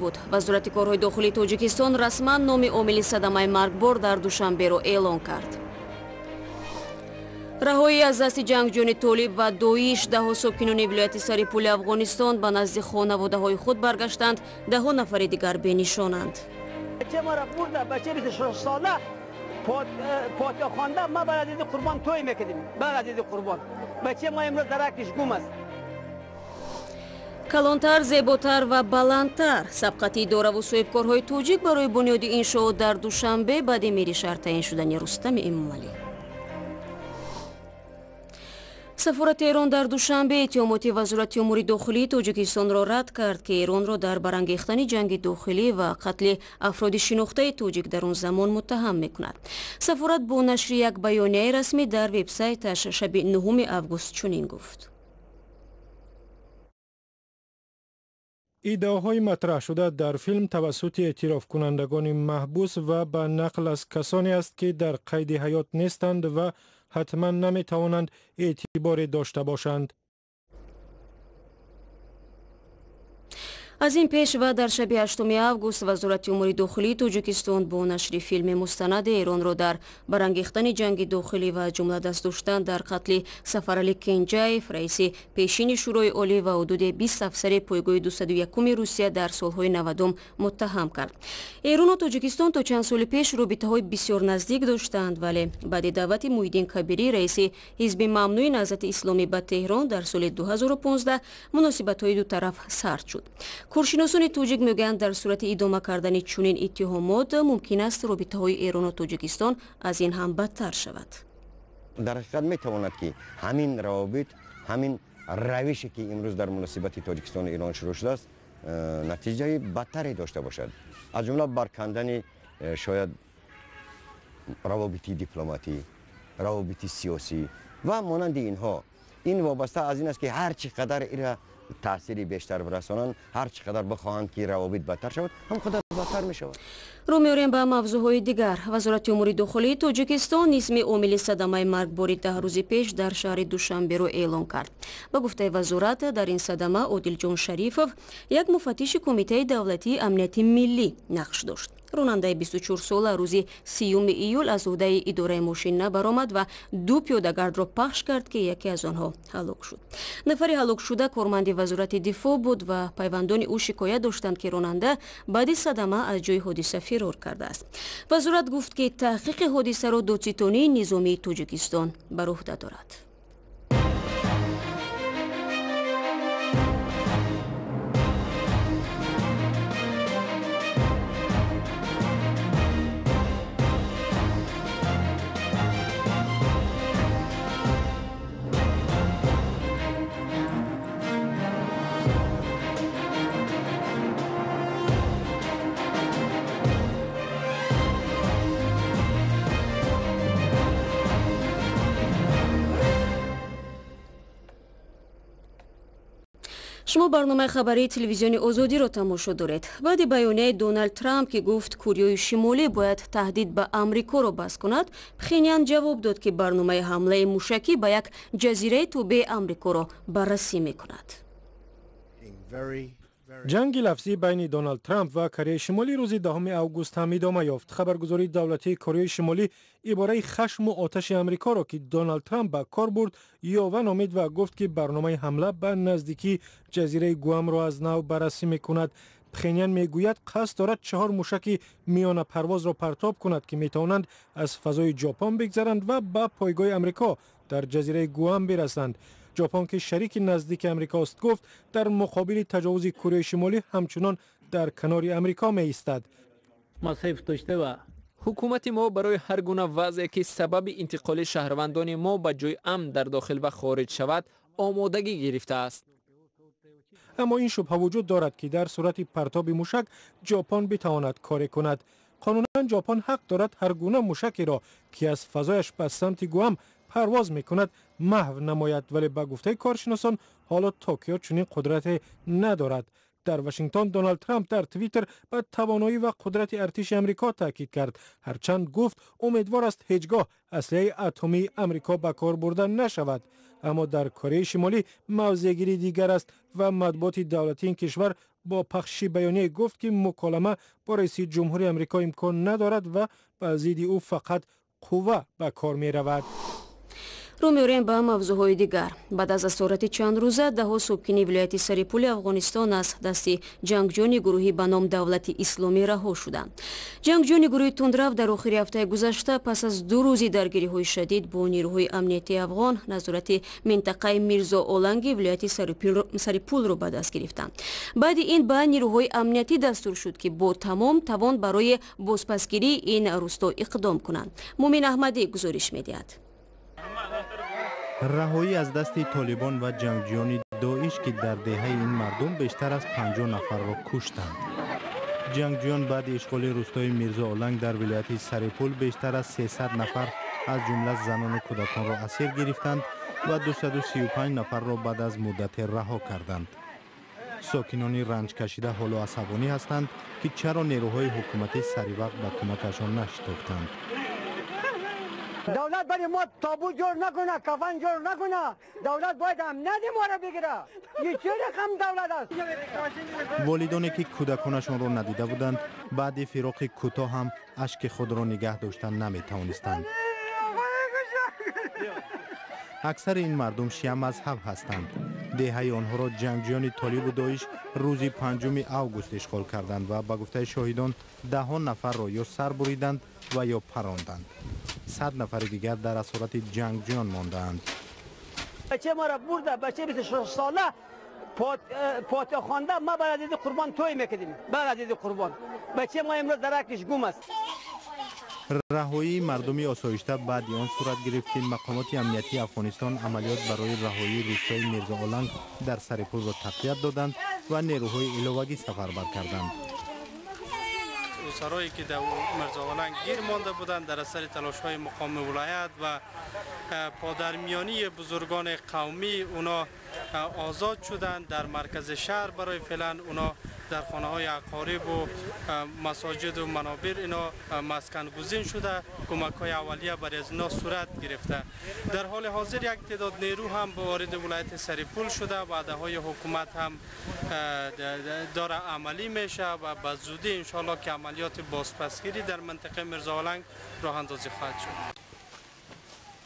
Буд. Вазорати корҳои дохилии Тоҷикистон расман номи омили садамаи маргбор дар Душанберо эълон кард. Раҳоӣ аз дасти ҷангҷӯёни Толиб ва Доиш даҳҳо сокинони вилояти Сарипули Афғонистон ба назди хонаводаҳои худ баргаштанд, даҳҳо нафари дигар бенишонанд. Бача маро бурда, бача 26 сола фотиҳа хонда, ма бар азизи Қурбон тӯй мекардем, бар азизи Қурбон. Бача ма имрӯз даракиш гум аст. Калонтар, зеботар ва баландтар. Сабқати идораву соҳибкорҳои тоҷик барои бунёди иншоот дар Душанбе баъди мери шаҳр таъин шудани Рустами Эмомалӣ. Сафорати Эрон дар Душанбе иттиҳомоти Вазорати умури дохилии Тоҷикистонро рад кард, ки Эронро дар барангехтани ҷанги дохилӣ ва қатли афроди шинохтаи тоҷик дар он замон муттаҳам мекунад. Сафорат бо нашри як баёнияи расмӣ дар вебсайташ шаби 9 август чунин гуфт. Иддаоҳои матраҳшуда дар филм тавассути эътирофкунандагони маҳбус ва ба нақл аз касоне аст, ки дар қайди ҳаёт нестанд ва ҳатман наметавонанд эътиборе дошта бошанд. Аз ин пеш ва дар шаби 8 август Вазорати умури дохилии Тоҷикистон бо нашри филми мустанади Эронро дар барангехтани ҷанги дохилӣ ва ҷумла даст доштан дар қатли Сафарали Кенҷаев, раиси пешини Шӯрои Олӣ ва ҳудуди 20 афсари пойгоҳи 201 Русия дар солҳои 90 муттаҳам кард. Эрону Тоҷикистон то чанд соли пеш робитаҳои бисёр наздик доштанд, вале баъди даъвати Муҳиддин Кабирӣ, раиси ҳизби мамнӯи Наҳзати Исломӣ, ба Теҳрон дар соли 2015 муносибатҳои ду тараф сард шуд. Коршиносони тоҷик мегӯянд, дар сурати идома кардани чунин иттиҳомот мумкин аст робитаҳои Эрону Тоҷикистон аз ин ҳам бадтар шавад. Дар ҳақиқат метавонад, ки ҳамин равобит, ҳамин равише, ки имрӯз дар муносибати Тоҷикистону Эрон шурӯъ шудааст, натиҷаи бадтаре дошта бошад, аз ҷумла баркандани шояд равобити дипломатӣ, равобити сиёсӣ ва монанди инҳо. Ин вобаста аз ин аст, ки ҳар чӣ қадар ира таъсири бештар бирасонанд, ҳар чӣ қадар бихоҳанд, ки равобит бадтар шавад, ҳам қадар бадтар мешавад. Рӯ меорем ба мавзӯъҳои дигар. Вазорати умури дохилии Тоҷикистон исми омили садамаи маргбори 10 рӯзи пеш дар шаҳри Душанберо эълон кард. Ба гуфтаи вазорат, дар ин садама Одилҷон Шарифов, як муфаттиши Кумитаи давлатии амнияти миллӣ, нақш дошт. Ронандаи 24-сола рӯзи 30 июл аз ӯҳдаи идораи мошин набаромад ва ду пиёдагардро пахш кард, ки яке аз онҳо ҳалок шуд. Нафари ҳалокшуда корманди Вазорати дифоъ буд ва пайвандони ӯ шикоят доштанд, ки ронанда баъди садама аз ҷои ҳодиса фирор кардааст. Вазорат гуфт, ки таҳқиқи ҳодисаро Додситонии низомии Тоҷикистон бар ӯҳда дорад. Шумо барномаи хабарии телевизиони Озодиро тамошо доред. Баъди баёнияи Доналд Трамп, ки гуфт, Кореяи Шимолӣ бояд таҳдид ба Амрикоро бас кунад, Пхенян ҷавоб дод, ки барномаи ҳамлаи мушакӣ ба як ҷазираи тобеи Амрикоро баррасӣ мекунад. Ҷанги лафзӣ байни Доналд Трамп ва Кореяи Шимолӣ рӯзи 10 август ҳам идома ёфт. Хабаргузории давлатии Кореяи Шимолӣ ибораи хашму оташи Амрикоро, ки Доналд Трамп ба кор бурд, ёва номид ва гуфт, ки барномаи ҳамла ба наздикии ҷазираи Гуамро аз нав баррасӣ мекунад. Пхенян мегӯяд, қасд дорад чаҳор мушаки миёнапарвозро партоб кунад, ки метавонанд аз фазои Ҷопон бигзаранд ва ба пойгоҳи Амрико дар ҷазираи Гуам бирасанд. Ҷопон, ки шарики наздики Амрикост, гуфт, дар муқобили таҷовузи Кореяи Шимолӣ ҳамчунон дар канори Амрико меистад. Ҳукумати мо барои ҳар гуна вазъе, ки сабаби интиқоли шаҳрвандони мо ба ҷои амн дар дохил ва хориҷ шавад, омодагӣ гирифтааст. Аммо ин шубҳа вуҷуд дорад, ки дар сурати партоби мушак Ҷопон битавонад коре кунад. Қонунан Ҷопон ҳақ дорад ҳар гуна мушакеро, ки аз фазояш ба самти Гуам парвоз мекунад, маҳв намояд, вале ба гуфтаи коршиносон, ҳоло Токио чунин қудрате надорад. Дар Вашингтон Доналд Трамп дар Твиттер ба тавоноӣ ва қудрати артиши Амрико таъкид кард, ҳарчанд гуфт, умедвор аст, ҳеҷ гоҳ аслиҳаи атомии Амрико ба кор бурда нашавад. Аммо дар Кореяи Шимолӣ мавзеъгирӣ дигар аст ва матбуоти давлатии ин кишвар Бо пахши баёние гуфт, ки муколама бо раиси ҷумҳури Амрико имкон надорад ва ба зидди ӯ фақат қувва ба кор меравад. Рӯ меорем ба мавзӯъҳои дигар. Баъд аз асорати чанд рӯза даҳҳо сокини вилояти Сарипули Афғонистон аз дасти ҷангҷӯёни гурӯҳи ба ном Давлати Исломӣ раҳо шуданд. Ҷангҷӯёни гурӯҳи тундрав дар охири ҳафтаи гузашта пас аз 2 рӯзи даргириҳои шадид бо нерӯҳои амниятии афғон назорати минтақаи Мирзо Оланги вилояти Сарипулро ба даст гирифтанд. Баъди ин ба нерӯҳои амниятӣ дастур шуд, ки бо тамом тавон барои бозпасгирии ин рӯсто иқдом кунанд. Мумин Аҳмадӣ гузориш медиҳад. Раҳоӣ аз дасти толибон ва ҷангҷӯёни Доиш, ки дар деҳаи ин мардум бештар аз 50 нафарро куштанд. Ҷангҷӯён баъди ишғоли рӯстои Мирзо Оланг дар вилояти Сарипул бештар аз 300 нафар, аз ҷумла занону кӯдаконро асир гирифтанд ва 235 нафарро баъд аз муддате раҳо карданд. Сокинони ранҷкашида ҳоло асабонӣ ҳастанд, ки чаро нерӯҳои ҳукуматӣ саривақт ба кӯмакашон нашитофтанд. Давлат барои мо тобут ҷор накуна, кафан ҷор накуна. Давлат бояд амнияти моро бигира. Ин чӣ рақам давлат аст? Волидоне ки кӯдаконашонро надида буданд, баъди фироқи кӯтоҳ ҳам ашки худро нигаҳ доштан наметавонистанд. Аксари ин мардум шиа мазҳаб ҳастанд. Деҳаи онҳоро ҷангҷӯёни толибу Доиш рӯзи 5 август ишғол карданд ва ба гуфтаи шоҳидон даҳон нафарро ё сар буриданд ва ё паронданд. 100 нафари дигар дар асорати ҷангҷӯён мондаанд. Бачаи маро бурда, бачаи 26 сола фотиҳа хонда, ма баъд аз иди қурбон тӯй мекардем. Баъд аз иди қурбон. Бачаи мо имрӯз даракиш гум аст. Раҳоии мардуми осоишта баъди он сурат гирифт, ки мақомоти амниятии Афғонистон амалиёт барои раҳоии рӯстои Мирзо Оланг дар Сарипулро тақвият доданд ва нерӯҳои иловагӣ сафарбар карданд. Усарое ки дар Мирзо Оланг гир монда буданд, дар асари талошҳои мақоми вилоят ва подармиёнии бузургони қавмӣ اونا آزاد شدند. در مرکز شهر برای فعلا اونا در خانه های اقارب و مساجد و منابر اینا مسکن گزین شده. کمک های اولیه برای از اینا صورت گرفته. در حال حاضر یک تعداد نیرو هم به وارد ولایت سرپل شده. وعده های حکومت هم داره عملی میشه و به زودی انشالله که عملیات بازپسگیری در منطقه میرزا آلنگ راه اندازی خواهد شد.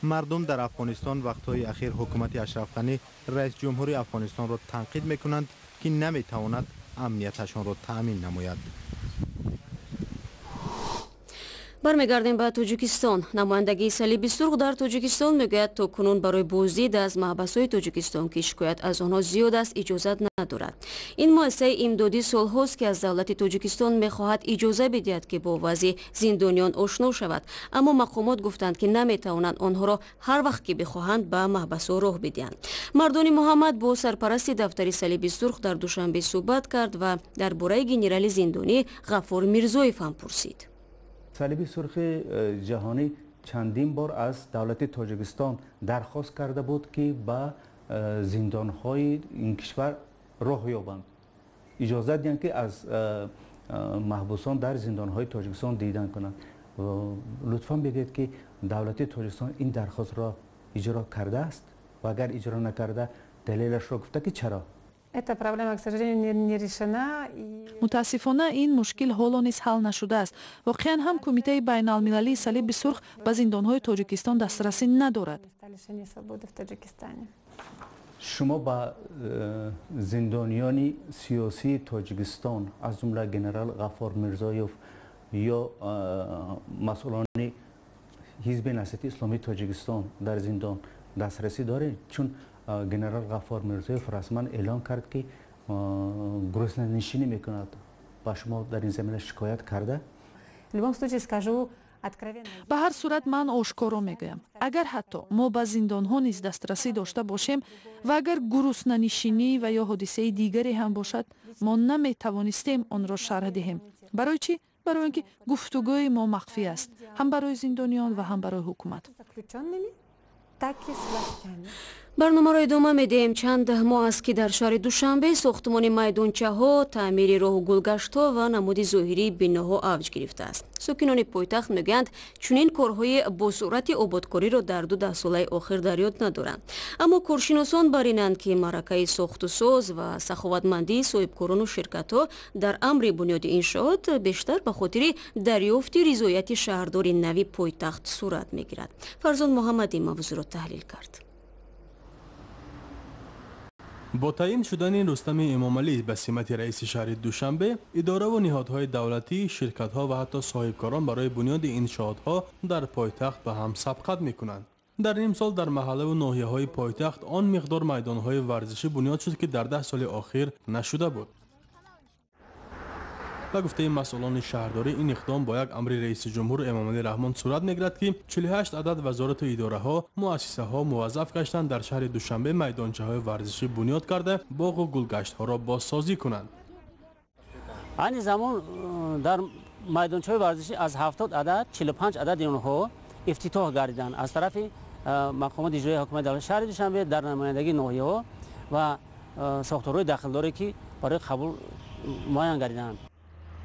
Мардум дар Афғонистон вақтҳои ахир ҳукумати Ашраф Ғанӣ, раис ҷумҳури Афғонистонро танқид мекунанд, ки наметавонад амнияташонро таъмин намояд. Бармегардем ба Тоҷикистон. Намояндагии Салиби Сурх дар Тоҷикистон мегӯяд, то кунун барои боздид аз маҳбасҳои Тоҷикистон, ки шикоят аз онҳо зиёд аст, иҷозат надорад. Ин муассисаи имдодӣ солҳост, ки аз давлати Тоҷикистон мехоҳад иҷоза бидиҳад, ки бо вазъи зиндониён ошно шавад, аммо мақомот гуфтанд, ки наметавонанд онҳоро ҳар вақт ки бихоҳанд ба маҳбасҳо роҳ бидиҳанд. Мардони Муҳаммад бо сарпарасти дафтари Салиби Сурх дар Душанбе суҳбат кард ва дар бораи генерали зиндонӣ Ғаффор Мирзоев ҳам пурсид. Салиби Сурхи Ҷаҳонӣ чандин бор аз давлати Тоҷикистон дархост карда буд, ки ба зиндонҳои ин кишвар роҳ ёбанд, иҷозат диҳанд, ки аз маҳбусон дар зиндонҳои Тоҷикистон дидан кунанд. Лутфан бигӯед, ки давлати Тоҷикистон ин дархостро иҷро кардааст ва агар иҷро накарда, далелашро гуфта, ки чаро? Эта проблема, к сожалению, не решена. Мутаассифона, ин мушкил ҳоло низ ҳал нашудааст. Воқеан ҳам Кумитаи байналмилалии Салиби Сурх ба зиндонҳои Тоҷикистон дастрасӣ надорад. Шумо ба зиндониёни сиёсии Тоҷикистон, аз ҷумла генерал Ғаффор Мирзоев ё масъулони Ҳизби Наҳзати Исломии Тоҷикистон дар зиндон дастрасӣ доред? Чун генерал Ғаффор Мирзоев расман эълон кард, ки гуруснанишинӣ мекунад. Ба шумо дар ин замина шикоят карда? В любом случае скажу откровенно. Ба ҳар сурат ман ошкоро мегӯям, агар ҳатто мо ба зиндонҳо низ дастрасӣ дошта бошем ва агар гуруснанишинӣ ва ё ҳодисаи дигаре ҳам бошад, мо наметавонистем онро шарҳ диҳем. Барои чӣ? Барои он ки гуфтугӯи мо махфӣ аст, ҳам барои зиндониён ва ҳам барои ҳукумат. Так и с властями. Барномаро идома медиҳем. Чанд моҳ аст, ки дар шаҳри Душанбе сохтмони майдончаҳо, таъмири роҳу гулгаштҳо ва намуди зоҳирии биноҳо авҷ гирифтааст. Сокинони пойтахт мегӯянд, чунин корҳои бо суръати ободкориро дар 2 даҳсолаи охир дар ёд надоранд. Аммо коршиносон бар инанд, ки маъракаи сохтусоз ва саховатмандии соҳибкорону ширкатҳо дар амри бунёди иншоот бештар ба хотири дарёфти ризояти шаҳрдори нави пойтахт сурат мегирад. Фарзон Муҳаммадӣ мавзӯъро таҳлил кард. Бо таъин шудани Рустами Эмомалӣ ба симати раиси шаҳри Душанбе, идораву ниҳодҳои давлатӣ, ширкатҳо ва ҳатто соҳибкорон барои бунёди иншоотҳо дар пойтахт ба ҳам сабқат мекунанд. Дар нимсол дар маҳаллаву ноҳияҳои пойтахт он миқдор майдонҳои варзишӣ бунёд шуд, ки дар 10 соли охир нашуда буд. Ба гуфтаи масъулони шаҳрдорӣ, ин иқдом бо як амри раиси ҷумҳур Эмомалӣ Раҳмон сурат мегирад, ки 48 адад вазорату идораҳо, муассисаҳо муваззаф гаштанд дар шаҳри Душанбе майдончаҳои варзишӣ бунёд карда, боғу гулгаштҳоро бозсозӣ кунанд. Айни замон дар майдончаҳои варзишӣ аз 70 адад 45 адади онҳо ифтитоҳ гардиданд аз тарафи мақомоти иҷроияи ҳокимияти давлати шаҳри Душанбе дар намояндагии ноҳияҳо ва сохторҳои дахлдоре, ки барои қабул муайян гардиданд.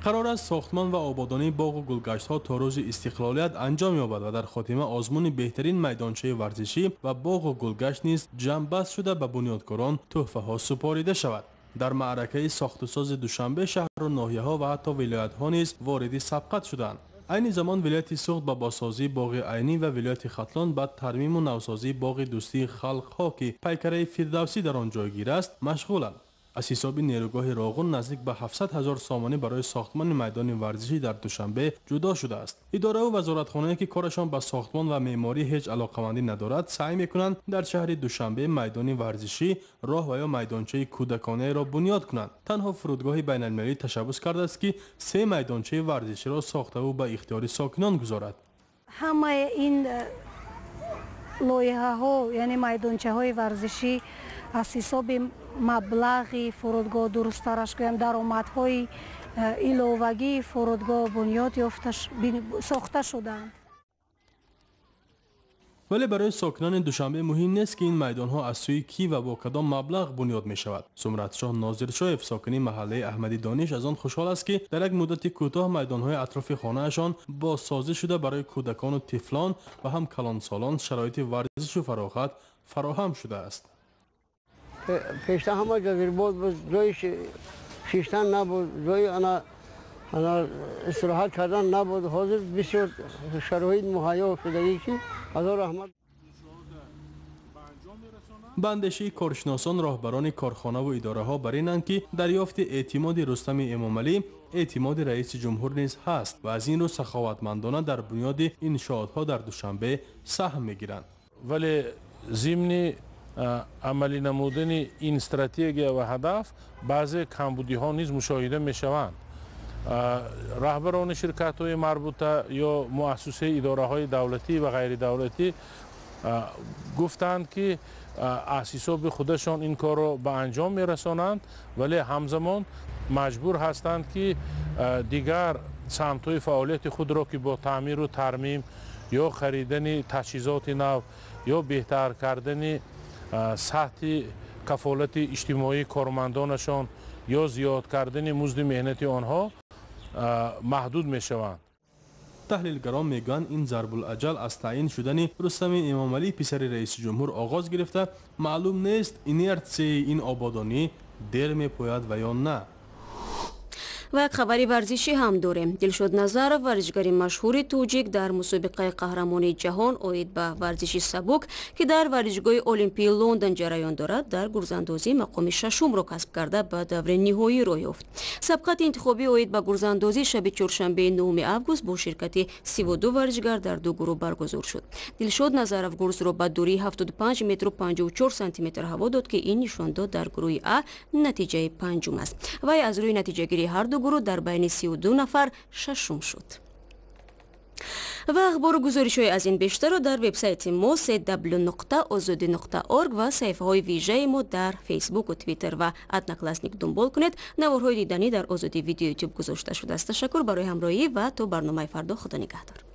Қарор аст сохтмон ва ободонии боғу гулгаштҳо то рӯзи истиқлолият анҷом ёбад ва дар хотима озмуни беҳтарин майдончаи варзишӣ ва боғу гулгашт низ ҷамъбаст шуда ба бунёдкорон тӯҳфаҳо супорида шавад. Дар маъракаи сохтусози Душанбе шаҳру ноҳияҳо ва ҳатто вилоятҳо низ вориди сабқат шуданд. Айни замон вилояти Суғд ба бозсозии боғи Айнӣ ва вилояти Хатлон ба тармиму навсозии боғи дӯстии халқҳо, ки пайкараи Фирдавсӣ дар он ҷойгир аст, машғуланд. Аз ҳисоби нерӯгоҳи Роғун наздик ба 700 ҳазор сомонӣ барои сохтмони майдони варзишӣ дар Душанбе ҷудо шудааст. Идораву вазоратхонае, ки корашон ба сохтмон ва меъморӣ ҳеҷ алоқамандӣ надорад, саъй мекунанд дар шаҳри Душанбе майдони варзишӣ, роҳ ва ё майдончаи кӯдаконаеро бунёд кунанд. Танҳо фурудгоҳи байналмилалӣ ташаббус кардааст, ки 3 майдончаи варзиширо сохтаву ба ихтиёри сокинон гузорад. Ҳамаи ин лоиҳаҳо, яъне майдончаҳои варзишӣ, аз ҳисоби маблағи фурудгоҳ, дурусттараш гӯям, даромадҳои иловагии фурудгоҳ бунёд ёфта сохта шудаанд. Вале барои сокинони Душанбе муҳим нест, ки ин майдонҳо аз сӯи кӣ ва бо кадом маблағ бунёд мешавад. Зумрадшоҳ Нозиршоев, сокини маҳаллаи Аҳмади Дониш, аз он хушҳол аст, ки дар як муддати кӯтоҳ майдонҳои атрофи хонаашон бозсозӣ шуда барои кӯдакону тифлон ва ҳам калонсолон шароити варзишу фароғат фароҳам шудааст. Пештар ҳама ҷо зирбод буд, ҷои шиштан набуд, ҷои ана истироҳат кардан набуд. Ҳозир бисёр шароит муҳайё шудагӣ, ки ҳазор раҳмат. Ба андешаи коршиносон, роҳбарони корхонаву идораҳо бар инанд, ки дарёфти эътимоди Рустами Эмомалӣ эътимоди раиси ҷумҳур низ ҳаст ва аз ин рӯ саховатмандона дар бунёди иншоотҳо дар Душанбе саҳм мегиранд. Вале зимни амалӣ намудани ин стратегия ва ҳадаф баъзе камбудиҳо низ мушоҳида мешаванд. Раҳбарони ширкатҳои марбута ё муассисаи идораҳои давлатӣ ва ғайридавлатӣ гуфтанд, ки аз ҳисоби худашон ин корро ба анҷом мерасонанд, вале ҳамзамон маҷбур ҳастанд, ки дигар самтҳои фаъолияти худро, ки бо таъмиру тармим ё харидани таҷҳизоти нав ё беҳтар кардани сатҳи кафолати иҷтимоии кормандонашон ё зиёд кардани музди меҳнати онҳо маҳдуд мешаванд. Таҳлилгарон мегӯянд, ин зарбулаҷал аз таъин шудани Рустами Эмомалӣ, писари раиси ҷумҳур, оғоз гирифта, маълум нест инертсияи ин ободонӣ дер мепояд ва ё на. Ва як хабари варзишӣ ҳам дорем. Дилшод Назаров, варзишгари машҳури тоҷик, дар мусобиқаи қаҳрамонии ҷаҳон оид ба варзиши сабук, ки дар варзишгоҳи Олимпии Лондон ҷараён дорад, дар гурзандозӣ мақоми шашумро касб карда ба даври ниҳоӣ роҳ ёфт. Сабқати интихобӣ оид ба гурзандозӣ шаби чоршанбеи 9 август бо ширкати 32 варзишгар дар 2 гурӯҳ баргузор шуд. Дилшод Назаров гурзро ба дурии 75 метру 54 сантиметр ҳаво дод, ки ин нишондод дар гурӯҳи А натиҷаи панҷум аст. Вай аз рӯи натиҷагирии ҳар ду гурӯҳ дар байни 32 нафар шашум шуд. Ва ахбору гузоришҳои аз ин бештарро дар вебсайти мо cw.ozodi.org ва саҳифаҳои вижаи мо дар Фейсбуку Твиттер ва Одноклассник дунбол кунед. Наворҳои диданӣ дар Озодӣ Видео Ютуб гузошта шудааст. Ташаккур барои ҳамроҳӣ ва то барномаи фардо. Худо нигаҳдор.